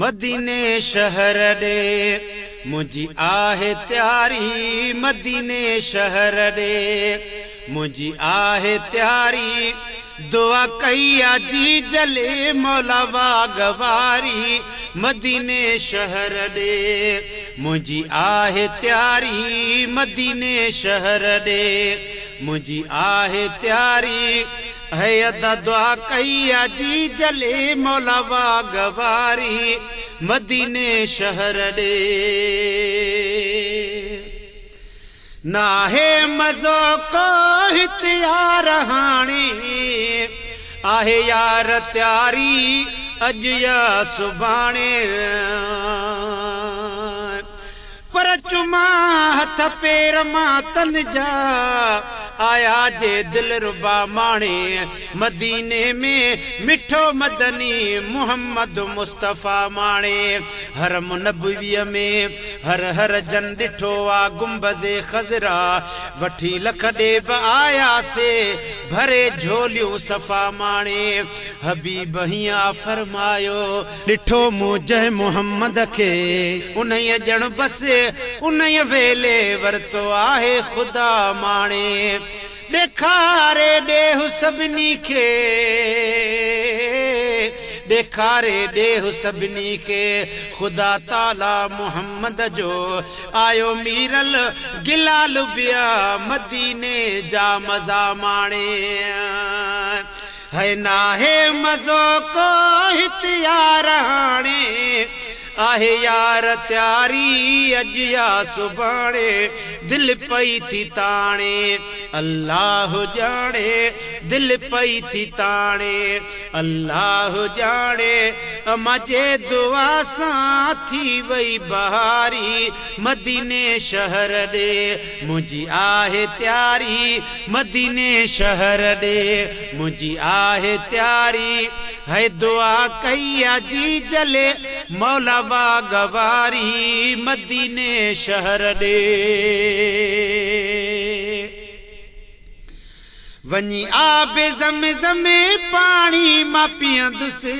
मदीने शहर ॾे मुंहिंजी आहे तयारी, मदीने शहर ॾे मुंहिंजी आहे तयारी। दुआ कई आहे जी जले मौला वाग वारी, मदीने शहर ॾे मुंहिंजी आहे तयारी, मदीने शहर ॾे मुंहिंजी आहे तयारी। है अदा दुआ कई आहे जी जले मौला वाग वारी, मदीने शहर ॾे। नाहे मज़ो को हिते यार हाणे, आहे यार तयारी अॼु या सुभाणे। पर चुमा हथ पेर मां तन जा, आया जे दिल रुबा माणे। मदीने में मिठो मदनी मोहम्मद मुस्तफ़ा माणे। हरम नबवीअ में हर हर जन ॾिठो आ गुंबज़े ख़ज़रा, वठी लख ॾे बि आयासे भरे झोलियूं सफ़ा माणे। हबीब हीअं फरमायो ॾिठो मूं जंहिं मोहम्मद खे, उन ॼण बसि उन वेले वरितो आहे ख़ुदा माणे। ॾेखारे ॾेह सभिनी खे, ॾेखारे ॾेह सभिनी खे, ख़ुदा ताला मोहम्मद जो। आयो मीरल गिलाल बिया मदीने जा मज़ा माणे। है नाहे मज़ो को हिते यार हाणे, आहे यार तयारी अॼु या सुभाणे। दिल पई थी ताणे अल्लाह ॼाणे, दिल पई थी ताणे अल्लाह ॼाणे। अमां जे दुआ सां थी वई बहारी, मदीने शहर ॾे मुंहिंजी आहे तयारी, मदीने शहर ॾे मुंहिंजी आहे तयारी। है दुआ कई आहे जी जले मौला वाग वारी, मदीने शहर ॾे। वञी आबे ज़म ज़म पाणी मां पीअंदुसि,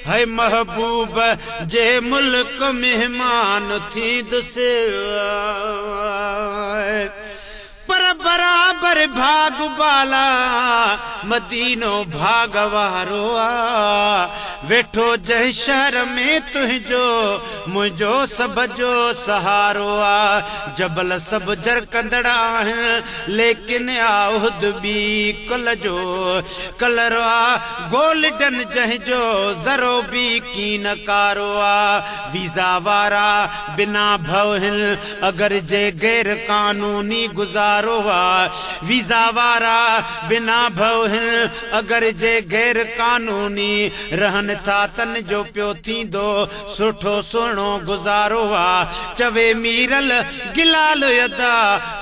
है महबूब जे मुल्क मेहमान थींदुसि। पर बराबर भाग बाला मदीनो भाग वारो आ, वेठो जंहिं शहर में तुंहिंजो मुंहिंजो सभ जो सहारो आ। जबल सभु जरकंदड़ आहिनि लेकिन आहुद बि कुल जो कलर आ, गोल्डन जंहिंजो ज़रो बि कीन कारो आ। वीज़ा वारा बिना भव आहिनि अगरि जे गैर कानूनी गुज़ारो आ, वीज़ा वारा बिना भव आहिनि अगरि जे गैर कानूनी रहनि था तन जो पियो थींदो सुठो सुहिणो गुज़ारो आ। चवे मीरल गिलाल अदा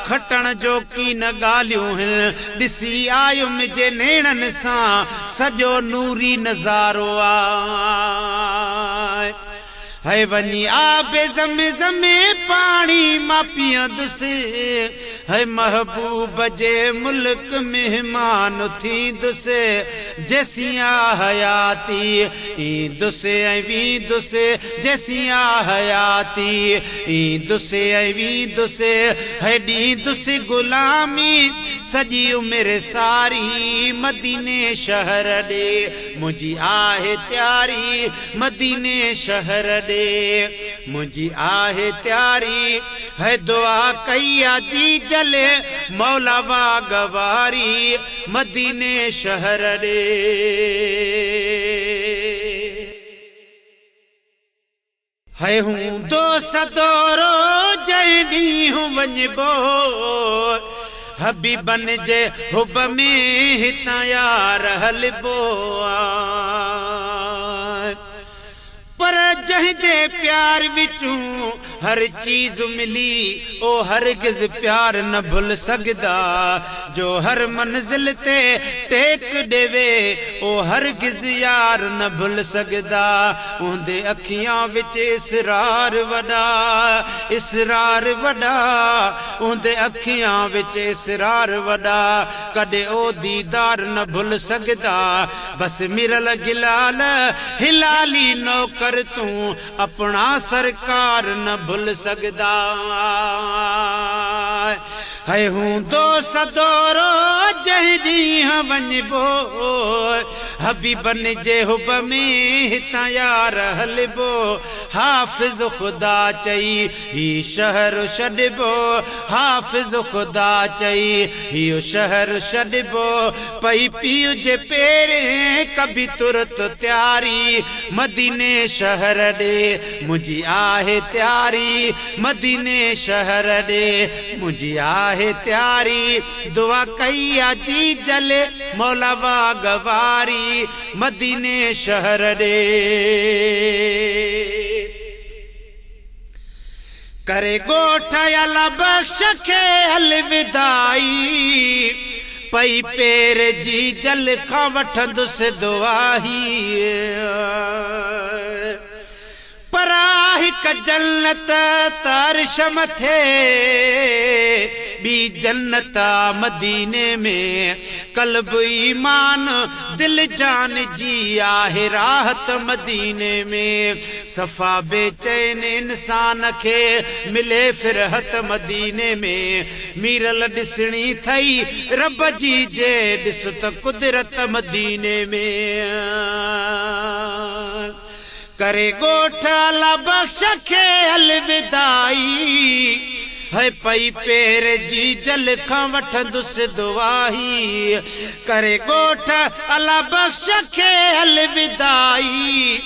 खटण जो की न ॻाल्हियूं आहिनि, ॾिसी आयुमि जे नेणनि सां सॼो नूरी नज़ारो आ। है वञी आबे ज़म ज़म पाणी मां पीअंदुसि, है महबूब जे मुल्क मेहमान थींदुसि। जेसीं आ हयाती ईंदुसि ऐं वेंदुसि, जेसीं आ हयाती ईंदुसि ऐं वेंदुसि। है ॾींदुसि गुलामी सॼी उमिरि सारी, मदीने शहर ॾे मुंहिंजी आहे तयारी, मदीने शहर ॾे मुंहिंजी आहे तयारी। है दुआ कई आहे जी जले मौला वाग वारी, मदीने शहर ॾे। है हूंदो सदोरो जंहिं ॾींहुं वञिबो, हबीबन जे हुब में हितां यार हलबो आ। पर जंहिंजे प्यार विचूं हर चीज़ मिली, ओ हरगिज़ प्यार न भुल सघदा। जो हर मंज़िल ते टेक ॾेवे, ओ हरगिज़ यार न भुल सघदा। उंदे अखियां विच इसरार वॾा, इसरार वॾा, उंदे अखियां विच इसरार वॾा, कॾे ओ दीदार न भुल सघदा। बस मिरल गिलाल हिलाली नौकर तूं, अपना सरकार न भुल सघदा। है हूंदो सदोरो जंहिं ॾींहुं वञिबो, हबीबन जे हुब में हितां यार हलबो। हाफ़िज़ ख़ुदा चई ही शहर छॾिबो, हाफ़िज़ ख़ुदा चई इहो शहर छॾिबो। पई पीउ जे पेरे कभी तुरत तयारी, मदीने शहर ॾे मुंहिंजी आहे तयारी, मदीने शहर ॾे मुंहिंजी आहे तयारी। दुआ कई आहे जी जले मौला वाग वारी, मदीने शहर ॾे। करे ॻोठ अला बख़्श खे अलविदाई, पई पेर जी जल खां वठंदुसि दुआही। पर हिक जन्नत तारश मथे, ॿी जन्नत मदीने में। कल्ब ईमान दिल जान जी आहे राहत मदीने में। सफ़ा बेचैन इंसान खे मिले फिरहत मदीने में। मीरल ॾिसणी थई रब जी जे ॾिस त कुदरत मदीने में। करे ॻोठ अला बख़्श खे अलविदाई, है पई पेर जी जल खां वठंदुसि दुआही। करे ॻोठ अला बख़्श खे अलविदाई,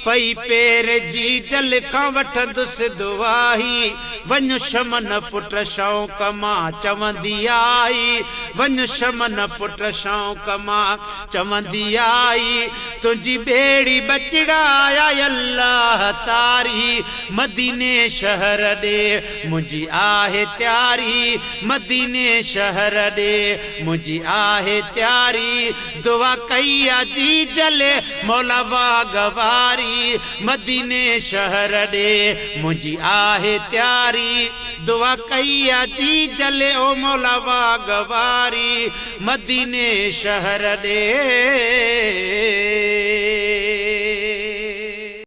पई पेर जी जल खां वठंदुसि दुआही। वञ शमन पुट शौक़ मां चवंदी आई, वञ शमन पुट शौक़ मां चवंदी आई। तुंहिंजी ॿेड़ी बचड़ा अल्लाह तारी, मदीने शहर ॾे मुंहिंजी आहे तयारी, मदीने शहर ॾे मुंहिंजी आहे तयारी। दुआ कई आहे जी जले मौला वाग वारी, मदीने शहर ॾे मुंहिंजी आहे तयारी। दुआ कई आहे जी जले ओ मौला वाग वारी, मदीने शहर ॾे।